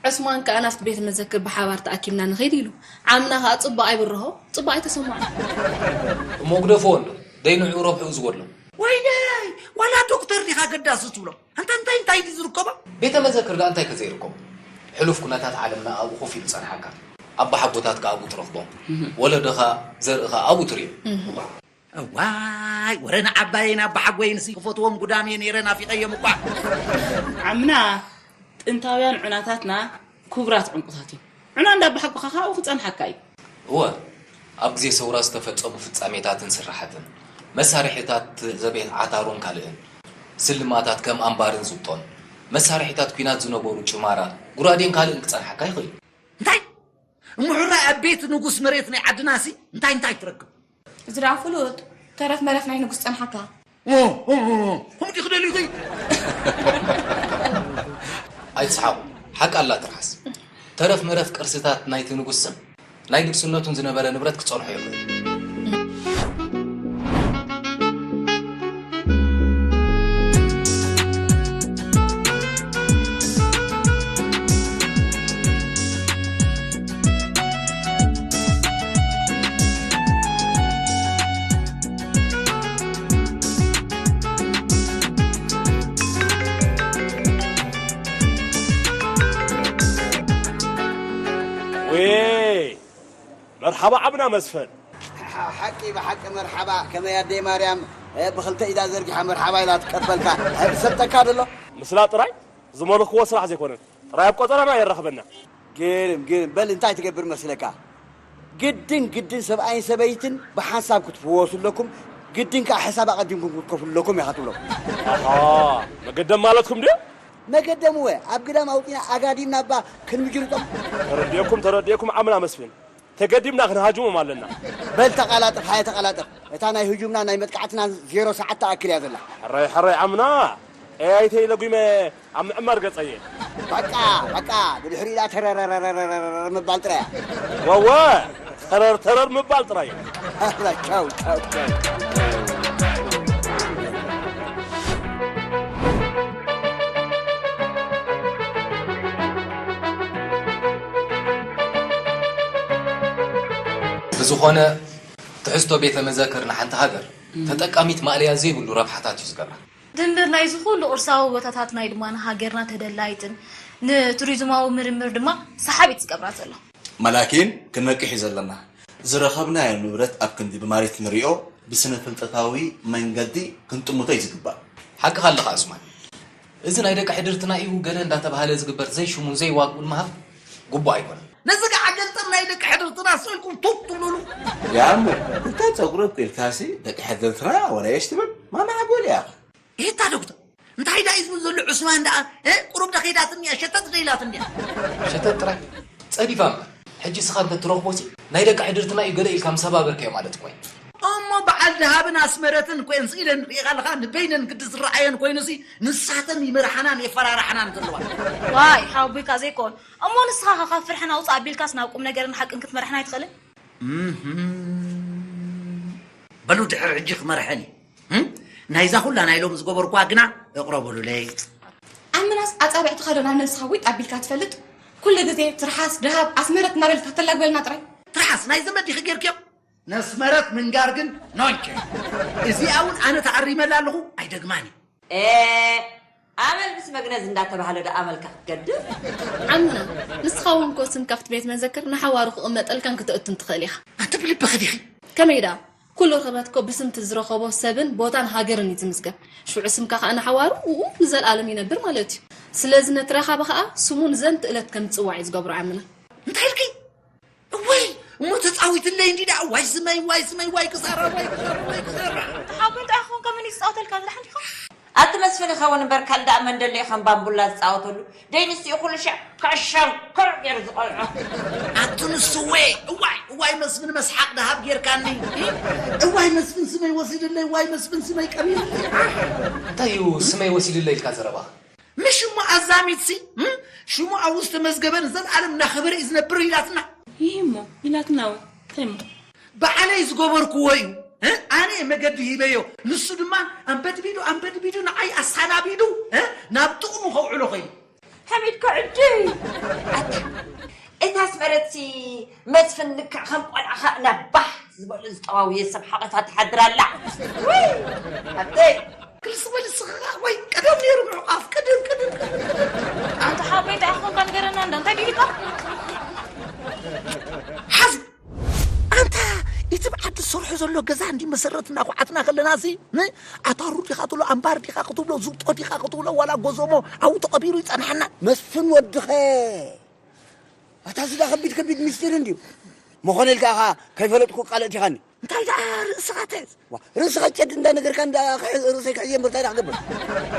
ዑስማን ከኣ ናብቲ ቤተ መዘክር ብሓባር ተኣኪብና ንኸይድ ኢሉ። ዓምና ከኣ ጽቡቕ ኣይብርሆ፣ ጽቡቕ ኣይተሰምዖ። እሞ ግደፍዎ እንዶ፣ ደይ ንዕኡ ረብሕኡ ዝጎድሎ። ወይለይ፣ ዋላ ዶክተር ዲኻ ገዳሲ ትብሎ? ኣንታ እንታይ እንታይ ድዩ ዝርከቦ? ቤተ መዘክር ደኣ እንታይ ከ ዘይርከቦ? ሕሉፍ ኩነታት ዓለምና ኣብኡ ኮፍ ኢሉ ጸንሓካ። ኣቦሓጎታትካ ኣብኡ ትረኽቦም። ወለዶኻ፣ ዘርእኻ ኣብኡ ትርእዮ። እዋይ፣ ወረ ንዓባየይን ኣባሓጎይንሲ ክፈትዎም ጉዳም እየ ነይረ፣ ናፊቐዮም እኳ። ዓምና፣ ጥንታውያን ዑናታትና ክቡራት ዕንቁታት እዮም። ዑና እንዳባሓጎኻ ካብኡ ክጸንሓካ እዩ። እወ፣ ኣብ ግዜ ሰውራ ዝተፈጸሙ ፍጻሜታትን ስርሓትን፣ መሳርሒታት ዘቤት ዓታሮን ካልእን፣ ስልማታት ከም ኣምባርን ዝብጦን፣ መሳርሒታት ኲናት ዝነበሩ ጭማራ፣ ጉራዴን ካልእን ክጸንሓካ ይኽእል እዩ። እንታይ? እሞ ሕራይ ኣብ ቤት ንጉስ መሬት ናይ ዓድናሲ እንታይ እንታይ ትረክብ? እዚ ደኣ ፍሉጥ፣ ተረፍ መረፍ ናይ ንጉስ ጸንሓካ። ኦ፣ ኦ፣ ኦ፣ ኦ፣ ከምኡ ድዩ ክደልዩ ዘይ? ኣይትስሓቑ፣ ሓቂ ኣላ ትርሓስ። ተረፍ መረፍ ቅርስታት ናይቲ ንጉስ ስም፣ ናይ ንግስነቱን ዝነበረ ንብረት ክጸንሖ ይኽእል። ወይ መርሓባ ዓብና መስፍን። ሓ-፣ ሓቂ ብሓቂ መርሓባ። ከመይ ኣደይ ማርያም፣ እ፣ ብኽልተ ኢዳ ዘርጊሓ መርሓባ ኢላ ትቀበልካ። እ፣ ሰጠካ ደሎ? ምስላ ጥራይ ዝመለኽዎ ስራሕ ዘይኮነን፣ ጥራይ ኣብ ቆጸራና የራኽበና። ግርም፣ ግርም። በል እንታይ ትገብር መስለካ? ግድን፣ ግድን ሰብኣይን ሰበይትን ብሓንሳብ ክትፍወሱ ኣለኩም። ግድን ከኣ ሕሳብ ኣቐዲምኩም ክትከፍሉ ኣለኩም ኢኻ ትብሎም። ኣሃ፣ መገደም ማለትኩም ድዩ? መገደም እወ፣ ኣብ ግዳም ኣውጺና ኣጋዲምና እባ ክንምጅርጦም። ተረዲኤኩም፣ ተረዲኤኩም ዓምና መስፍን። ተገዲምና ክንሃጅሞም ኣለና። በል ተቓላጠፍ፣ ሃየ ተቓላጠፍ። እታ ናይ ህጁምና ናይ መጥቃዕትና ዜሮ ሰዓት ትኣክል እያ ዘላ። ሕራይ፣ ሕራይ ዓምና፣ ኤኣይተይ ለጒመ ኣብ ምዕማር ገጸየ። በቃ፣ በቃ፣ ብድሕሪኡ ኢላ ተረረረረረረ ምባል ጥራይ እያ። ወወ፣ ተረር፣ ተረር ምባል ጥራይ እዩ። ቻው፣ ቻው፣ ቻው። ብዝኾነ፣ ትሕዝቶ ቤተ መዘክር ንሓንቲ ሃገር ተጠቃሚት ማእለያ ዘይብሉ ረብሓታት እዩ ዝገብራ። ድንድር ናይዚ ኩሉ ቅርሳዊ ቦታታት ናይ ድማ ንሃገርና ተደላይትን ንቱሪዝማዊ ምርምር ድማ ሰሓቢት ዝገብራ ዘሎ። መላኪን ክንነቅሕ እዩ ዘለና። ዝረኸብናዮ ንብረት ኣብ ክንዲ ብማሪት ንሪኦ፣ ብስነ ፍልጠታዊ መንገዲ ክንጥምቶ እዩ ዝግባእ። ሓቅኻ ኣለኻ ዑስማን። እዚ ናይ ደቂ ሕድርትና እዩ ገለ እንዳተባህለ ዝግበር ዘይሽሙን ዘይዋግኡን ምሃብ ግቡእ ኣይኮነን። ነዚ ከዓ ገልጠም ናይ ደቂ ሕድርትና ስኢልኩም ቱብ ትብሉሉ። ያሞ፣ እንተ ጸጉሪ ኣብቂልካሲ ደቂ ሕድርትና ወላ የሽ ትብል? ማማ ሓጎል እያ። ይታ ዶክተር፣ እንታይ ደኣ እዩ ዝብል ዘሎ ዑስማን ደኣ? እ? ቁሩብ ዶ ከይዳትኒ እያ፣ ሸተት ዶ ኢላትኒ እያ? ሸተት ጥራይ? ጸዲፋ እምበር። ሕጂ እስኻ እንተ ትረኽቦሲ ናይ ደቂ ሕድርትና እዩ ገለ ኢልካ ምሰባበርካዮ ማለት እኮ እዩ። እሞ በዓል ደሃብን ኣስመረትን እኮ እየን ስኢለን ርኢኻ ኣለኻ፣ ንበይነን ግዲ ዝረኣየን ኮይኑሲ ንሳተን ይመርሓናን የፈራርሓናን ዘለዋ። ዋይ፣ ሓወቦይካ ዘይኮን። እሞ ንስኻ ኸ ካብ ፍርሕና ውጻእ ኣቢልካስ ናብ ቁም ነገርን ሓቅን ክትመርሕና ኣይትኽእልን? እህም። በሉ ድሕሪ ሕጂ ክመርሐን እዩ። እም? ናይዛ ኩላ ናይ ሎሚ ዝገበርኩዋ ግና እቕረበሉለይ። ዓምናስ ኣጻብዕትኻ ዶ ናብ ነብስኻ ዊጥ ኣቢልካ ትፈልጥ? ኩሉ ግዜ ትርሓስ፣ ደሃብ፣ ኣስመረት እናበልካ ተላግበልና ጥራይ። ትርሓስ ናይ ዘመድ ዲኺ ጌርክዮ? ነስመረት ምንጋር ግን ኖንቸ። እዚኣ እውን ኣነ ተኣሪመላ ኣለኹ፣ ኣይደግማን እዩ። ኤ፣ ኣመል ምስ መግነዝ እንዳተባህለ ዶ ኣመልካ ክትገድፍ? ዓምና፣ ንስኻ እውን እኮ ስም ካብቲ ቤት መዘክር ንሓዋሩ ክቕመጠልካን ክትእቱን ትኽእል ኢኻ። ኣንተ ብልብኺ ዲኺ? ከመይ ደኣ? ኩሉ ርኽበት እኮ ብስም እቲ ዝረኸቦ ሰብን ቦታን ሃገርን እዩ ዝምዝገብ። ሽዑ ስምካ ከኣ ንሓዋሩ፣ ኡኡ፣ ንዘለኣለም ይነብር ማለት እዩ። ስለዚ ነቲ ረኻቢ ከኣ ስሙ ንዘንት እለት ከም ዝጽዋዕ እዩ ዝገብሮ ዓምና። እንታይ ኢልኪ? እዋይ፣ እሞ ተጻዊትለይ እንዲ ደኣ። ዋይ ስመይ፣ ዋይ ስመይ፣ ዋይ ክሳራ፣ ዋይ ክሳራ፣ ዋይ ክሳራ። ሓቡ እንታይ ክኾን ከም እኒ ዝጻወተልካ ዝደሓን ዲኻ? ኣቲ መስፍን ይኸውን እምበር ካልእ ደኣ መን ደሎ እዩ ከም ባምቡላ ዝጻወተሉ? ደይ ንሱ እዩ ኩሉ ሻዕ ከሻው ከር ገይሩ ዝቖልዖ። ኣቲ ንሱ ወ-፣ እዋይ፣ እዋይ መስፍን መስሓቕ ደሃብ ጌርካኒ። እዋይ መስፍን ስመይ ወሲድለይ፣ እዋይ መስፍን ስመይ ቀቢርለይ። እንታይ እዩ ስመይ ወሲድለይ ኢልካ ዘረባኻ? ምሽ እሞ ኣዚ ቀዳሚትሲ፣ እም፣ ሽሙ ኣብኡ ዝተመዝገበ ንዘለኣለም እናኸበረ እዩ ዝነብር ኢላትና። ይህ እሞ፣ ኢላትና እውን፣ እንታይ እሞ? ባዕለይ ዝገበርክዎ እዩ። እ? ኣነ መገዲ ሂበዮ። ንሱ ድማ ኣንበድቢዱ፣ ኣንበድቢዱ ንዓይ ኣሳናቢዱ፣ እ? ናብ ጥቕሙ ከውዕሎ ኸይኑ። ሕሚድካ ዕዲ። ኣታ፣ እታ ኣስመረትሲ መስፍን ልክዕ ከም ቆልዓ ኸኣ ናብ ባህ ዝበሎ ዝጠዋውየ ሰብ ሓቐፋ ትሓድር ኣላ። ውይ፣ ኣደይ። ክልስ በል ስኻ፣ ወይ ቀደም ነይሩ ምዕቋፍ፣ ቀደም፣ ቀደም፣ ቀደም፣ ቀደም። ኣንታ ሓወይ፣ እንታይ ኢኻ ኮንካ ንገረና እንዳ፣ እንታይ ድዩ ኢልካ? ሓዚ፣ ኣንታ፣ እቲ ብዓዲ ዝሰርሖ ዘሎ ገዛ እንዲ መሰረት እናኹዓትና ከለና ሲ፣ ን-፣ ኣታሩ ዲኻ ትብሎ፣ ኣምባር ዲኻ ክትብሎ፣ ዙብጦ ዲኻ ክትብሎ፣ ዋላ ጎዞሞ ኣብኡ ተቐቢሩ ይጸንሓና። መስፍን ወድኸ፣ ኣታ እዚ ዳ ከቢድ ከቢድ ምስጢር እንድዩ። መኾነ ኢልካ ኢኻ ከይፈለጥኩ ቃል ኣእቲኻኒ። እንታይ ደኣ ርእስኻ ተዝ? ዋ፣ ርእስኻ ጨድ እንዳነገርካ እንዳ ክሕዝ-፣ ርእሰይ ክሕዝ እየ እምበር እንታይ ደኣ ክገብር?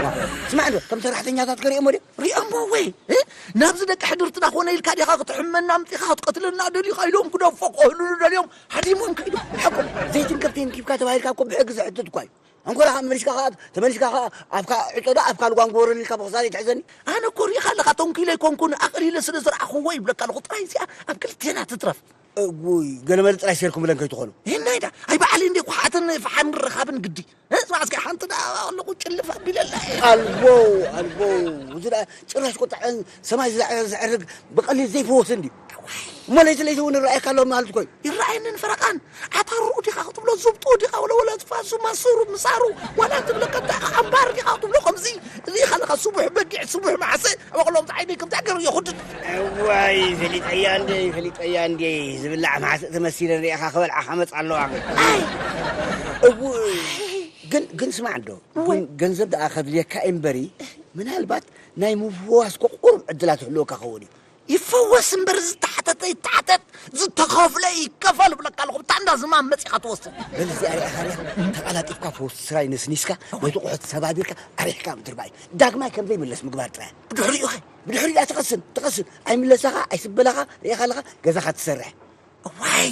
ዋ፣ ስማዕ እንዶ፣ ከም ሰራሕተኛታት ከርእየሞ ድዮም? ሪኦሞ ወይ? እ? ናብዚ ደቂ ሕድርትና ኮነ ኢልካ ዲኻ ክትሕመና ኣምጺኻ ክትቀትለና ደሊኻ ኢሎም ክደፎ ክህልሉ ደልዮም ሃዲሞም ከይዶም። ሓቆም፣ ዘይትን ከብትን ኪብካ ተባሂልካ እኮ ብሕጊ ዘሕትት እኳ እዩ። እንኮ ደኣ መሊስካ ኸኣ፣ ተመሊስካ ኸኣ፣ ኣፍካ ዕጾ ዶ ኣፍካ ልጓም ግበረኒ ኢልካ ብኽሳድ ይትሕዘኒ? ኣነ እኮ ሪኢኻ ኣለኻ፣ ተንኪለ ኣይኮንኩን፣ ኣቕሊለ ስለ ዝረኣኹዎ ይብለካ ኣለኹ። ጥራይ እዚኣ ኣብ ክልቴና ትትረፍ። እጉይ፣ ገለመለ ጥራይ ሴርኩም ብለን ከይትኾኑ። ይናይ ዳ፣ ኣይ በዓል እንዴ ኳሓትን ፍሓን ርኻብን ግዲ። እ፣ ስማዕ እስከ ሓንቲ ዳ ኣለኹ ጭልፍ ኣቢለላ እየ። ኣልቦ፣ ኣልቦ፣ እዚ ዳ ጭራሽ ቁጥዐን ሰማይ ዝዘዕ-፣ ዘዕርግ ብቐሊል ዘይፍወስ እንድዩ። እሞ ለይቲ ለይቲ እውን ይረኣየካ ኣሎ ማለት እኮ እዩ። ይረኣየንን ፈረቓን፣ ዓታርኡ ዲኻ ክትብሎ፣ ዙብጥኡ ዲኻ፣ ወለወለ ዝፋሱ፣ ማስሩ፣ ምሳሩ፣ ዋላ ትብለካ እንታይ ኢኻ፣ ኣምባር ዲኻ ክትብሎ፣ ከምዚ፣ እዚ ኢኻ ለኻ ስቡሕ በጊዕ፣ ስቡሕ ማዕሰ፣ ኣበቕሎም ዝዓይነይ ከምዚ ሃገር የኹድድ። እዋይ፣ ፈሊጠያ እንዴ፣ ፈሊጠያ እንዴ፣ ዝብላዕ ማዕሰ ተመሲለ ርኢኻ ክበልዓ ከመጽ ኣለዋ። ኣይ። እው፣ ግን፣ ግን ስማዕ እንዶ፣ እወ። ግን ገንዘብ ደኣ ከድልየካ እምበሪ፣ ምናልባት ናይ ምፍዋስ እኮ ቁሩብ ዕድላት ይህልወካ ክኸውን እዩ። ይፈወስ እምበር ዝተሓተተ ይተሓተት፣ ዝተኸፍለ ይከፈል እብለካ ኣለኹ። ብታ እንዳ ዝማም መጺኻ ትወስድ። በል እዚኣ ርኢኻ ርኢኻ፣ ተቐላጢፍካ ፈውሲ ስራይ ነስኒስካ፣ ነቲ ቁሑት ሰባቢርካ ኣሪሕካ ምድርባይ። ዳግማይ ከም ዘይምለስ ምግባር ጥራይ። ብድሕሪኡ ኸ? ብድሕሪኡ ደኣ ትቐስን፣ ትቐስን። ኣይምለሰኻ፣ ኣይስበለኻ፣ ርኢኻ ኣለኻ፣ ገዛኻ ትሰርሕ። እዋይ፣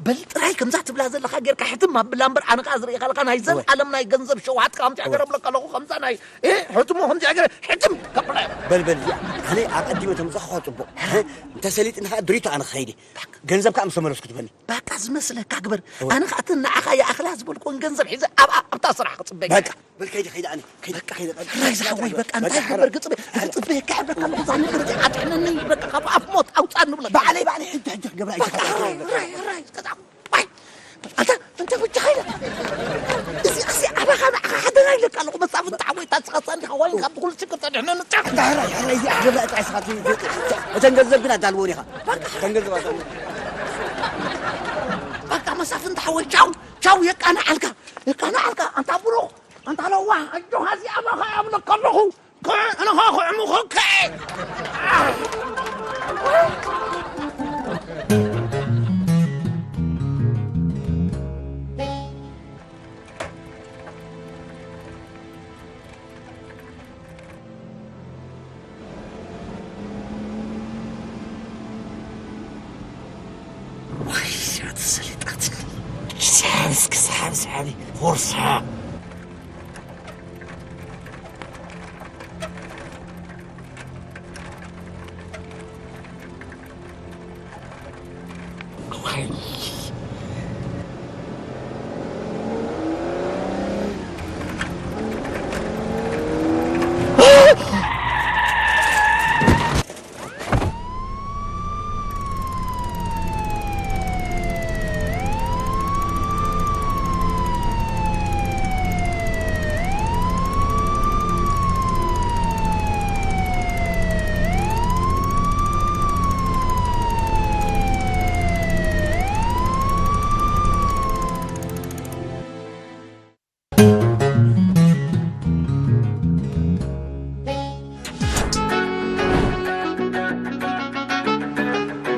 በል ጥራይ ከምዛ ትብላ ዘለኻ ጌርካ ሕትም ኣብላ እምበር፣ ኣነ ከኣ ዝርእኻ ኣለኻ ናይ እወ። ዘልኣለም ናይ ገንዘብ ሸውሃትካ ከምዚኣ እወ። ገረ እብለካ ኣለኹ፣ ከምዛ ናይ፣ እ፣ ሕትሞ ከምዚኣ ገረ ሕትም ከብላ እየ። በል፣ በል፣ እዚኣ ኣነ ኣቐዲመ ተምጻእኳ ጽቡቕ። እ፣ እንተ ሰሊጥኒ ከኣ ድሪቶ ኣነ ክኸይድ እየ። ገንዘብ ከኣ ምስ ተመለስኩ ትበኒ። በቃ ዝመስለካ ግበር። እወ። ኣነ ከኣ እተን ንዓኻ ይኣኽላ ዝበልኩወን ገንዘብ ሒዘ ኣብኣ ኣብታ ስራሕ ክጽበይ። በቃ። በል ከይደ፣ ከይደ ኣነ፣ ከይደ፣ በቃ፣ ከይደ፣ በል። ሕራይ ዝሓወይ፣ በቃ፣ እንታይ ሕራይ። ክበር፣ ግጽበ-፣ ግጽበየካ እየ፣ በቃ፣ ኣለኹ፣ እዛ ነገር እዚኣ ኣድሕነኒ፣ በቃ፣ ካብ ኣፍ ሞት ኣውጻኒ፣ ብለካ። ባዕለይ፣ ባዕለይ፣ ሕጂ፣ ሕጂ ክገብራ፣ እየ፣ በቃ፣ ሕራይ፣ ሕራይ፣ ሕራይ፣ ሕራይ፣ ከዛ፣ ዋይ፣ ኣንታ፣ ኣንታ፣ ብቻ፣ ከይደ። እዚ፣ እዚ፣ ኣባኻ፣ ንዓኻ፣ ሓደራ፣ ኢለካ ኣለኹ፣ መጻፍንቲ ሓወይ፣ ታጽኻ፣ ጸኒኻ፣ ዋይን፣ ካብ ኩሉ ችግር፣ ተድሕነኒ፣ ጫፍ። ኣንታ፣ ሕራይ፣ ሕራይ፣ እዚ፣ ኣሕደራ፣ ጥራይ፣ ስኻ፣ እተን ገንዘብ ግን ኣዳልወን ኢኻ። በቃ። እተን ገንዘብ ኣዳልወን። በቃ፣ መሳፍንቲ ሓወይ፣ ቻው፣ ቻው፣ የቃንዓልካ፣ የቃንዓልካ፣ ኣንታ ብሩኽ። ኣንታ ለዋህ፣ ኣጆኻ እዚኣ ባኻ እያ እብለካ ኣለኹ። ከ-፣ ኣነ ኸዓ ክዕሙኹ ከ-፣ ዋይ፣ እዚኣ ተሰሊጣትኒ። ሰሓብ እስኪ፣ ሰሓብ፣ ሰሓብ፣ ፎርሳ።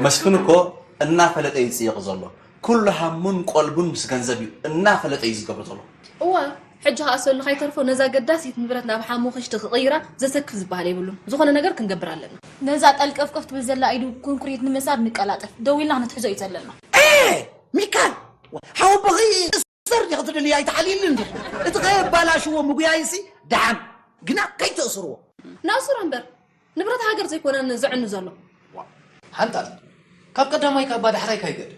መስፍን እኮ እናፈለጠ እዩ ዝፅይቕ ዘሎ። ኩሉ ሃሙን ቆልቡን ምስ ገንዘብ እዩ፣ እናፈለጠ እዩ ዝገብሮ ዘሎ። እዋ፣ ሕጂ ከኣ ሰሉ ካይተርፎ ነዛ ገዳሲት ንብረት ናብ ሓሙኽሽቲ ክቕይራ ዘሰክፍ ዝበሃል የብሉን። ዝኾነ ነገር ክንገብር ኣለና። ነዛ ጠልቀፍቀፍ ትብል ዘላ ኢዱ ኮንክሪት ንምእሳር ንቀላጠፍ። ደው ኢልና ክንትሕዞ እዩ ዘለና። ኤ! ሚካል! ሓወቦኺ እሰር ዲኺ ትደልይ? ኣይትሓልይልን እንዲኺ። እቲ ከየባላሽዎ ምጉያይሲ ደሓን። ግና ከይተእስርዎ። ነእስሮ እምበር። ንብረት ሃገር ዘይኮነን ዘዕኑ ዘሎ። ሓንጣል፣ ካብ ቀዳማይ ካባ ዳሕራይ ካይገድ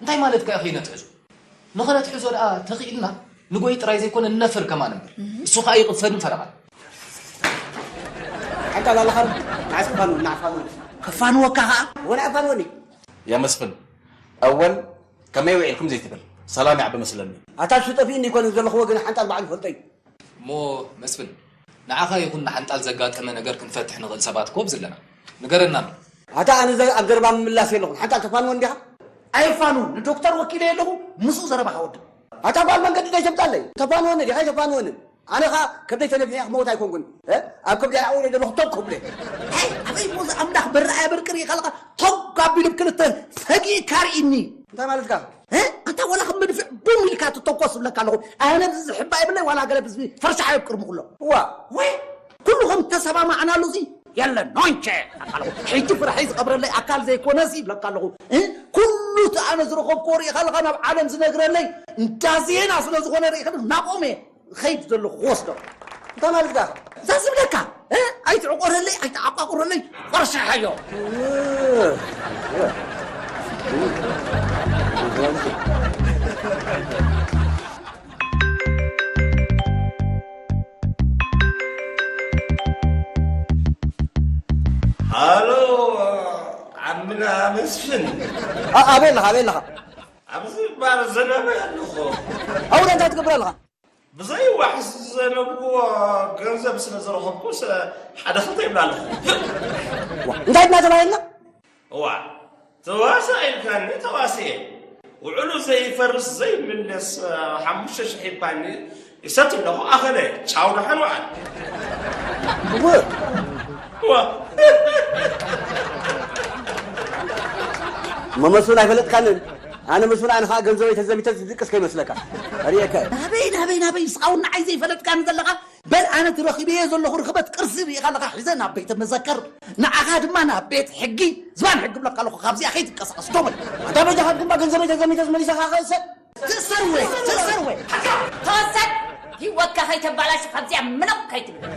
እንታይ ማለት ከኣ ከይነትሕዞ? ንኸነትሕዞ ደኣ ተኽኢልና ንጎይ ጥራይ ዘይኮነ ንነፍር ከማን እምበር። እሱ ከኣ ይቕፈድን ፈረቓን። ሓንጣል ኣለኻን ንዓስ ክፋኑ ንዓፋኑ። ከፋንወካ ከኣ? ወላ ኣፋንወኒ። ያ መስፍን፣ ኣወል ከመይ ውዒልኩም ዘይትብል ሰላም ይዓቢ መስለኒ። ኣታ እሱ ጠፊእኒ ይኮነ ዘለኹዎ ግን ሓንጣል በዓሉ ፈልጠዩ። እሞ መስፍን፣ ንዓኻ ይኹን ንሓንጣል ዘጋጠመ ነገር ክንፈትሕ ንኽእል ሰባት ኮብ ዘለና። ንገረና ኣሎ። ኣታ ኣነ ዘ- ኣብ ዘረባ ምምላስ የለኹን። ሓንጣል ተፋንወ እንዲኻ? ኣየፋንውን። ንዶክተር ወኪለ የለኹ፣ ምስኡ ዘረባ ከወድእ። ኣታ ጓል መንገዲ ዶ ይሰምጣለይ? ተፋንወኒ ዲኻ? ኣይተፋንወንን። ኣነ ኸኣ ከብደይ ተነፊሐ ክመውት ኣይኮንኩን። እ? ኣብ ከብዲ ኣይዓው ኢለ ዘለኹ ቶግ ክብለ። ኣይ፣ ኣበይ ሞዝ ኣምላኽ በረኣያ በርቅር ኢኻ ለኻ ቶግ ኣቢሉ ብክልተ ፈጊእካ ርኢኒ። እንታይ ማለትካ? እ? ኣንታ ዋላ ከም መድፍዕ ቡም ኢልካ ትተኮስ ዝብለካ ኣለኹ። ኣነ ብዚ ዝሕባ የብለይ ዋላ ገለ ብዝቢ ፈርሻሓ የብቅር ምኹሎ። እዋ። ወይ ኩሉ ከም ተሰማማዕናሉ እዚ የለን ኖንቸ ኣለኹ። ሕጂ ፍርሐይ ዝቐብረለይ ኣካል ዘይኮነሲ ይብለካ ኣለኹ። እ? ኩሉ እቲ ኣነ ዝረኸብክዎ ርኢኻ ኣለኻ ናብ ዓለም ዝነግረለይ እንዳ ዜና ስለ ዝኾነ ርኢኻ ናብኦም እየ ኸይድ ዘለኹ ክወስዶ። እንታይ ማለት ዳ? እዛ ዝብለካ እ? ኣይትዕቆረለይ ኣይትዓቋቁረለይ ቆርሻሓዮ። ሃሎ ዓምና መስፍን። ኣበይ ኣለኻ ኣበይ ኣለኻ? ኣብዚ ባር ዘነበ ኣለኹ። ኣብኡ እንታይ ትገብር ኣለኻ? ብዘይ ዋሕስ ዝዘነብዎ ገንዘብ ስለ ዝረኸብኩስ ሓደ ክልተ ይብላ ኣለኹ። እንታይ ድና ተባሂልና? እዋ ተዋሳ ኢልካኒ ተዋስየ። ውዕሉ ዘይፈርስ ዘይምለስ ሓሙሽተ ሽሕ ይባኒ ይሰት ኣለኹ ኣኸለ። ቻው ደሓን ወዓል። እወ። እዋ። መመስሉ ኣይፈለጥካንን። ኣነ መስፍን ኣነ ከዓ ገንዘበይ ተዘሚተ ዝድቅስ ከይመስለካ። ርእየካ እየ። ናበይ ናበይ ናበይ እስኻውን ንዓይ ዘይፈለጥካኒ ዘለኻ? በል ኣነ ትረኺበየ ዘለኹ ርኽበት ቅርሲ ርኢኻ ኣለኻ ሒዘ ናብ ቤተ መዘከር ንዓኻ ድማ ናብ ቤት ሕጊ ዝባን ሕጊ ብለካ ኣለኹ። ካብዚኣ ከይትንቀሳቐስ ዶ በል። ኣታ በጃኻ ድማ ገንዘበይ ተዘሚተ ዝመሊሰኻ ከእሰር። ትእሰር ወይ ትእሰር ወይ ሓካ ተወሰድ። ህይወትካ ከይተባላሽ ካብዚኣ ምነቕ ከይትብል።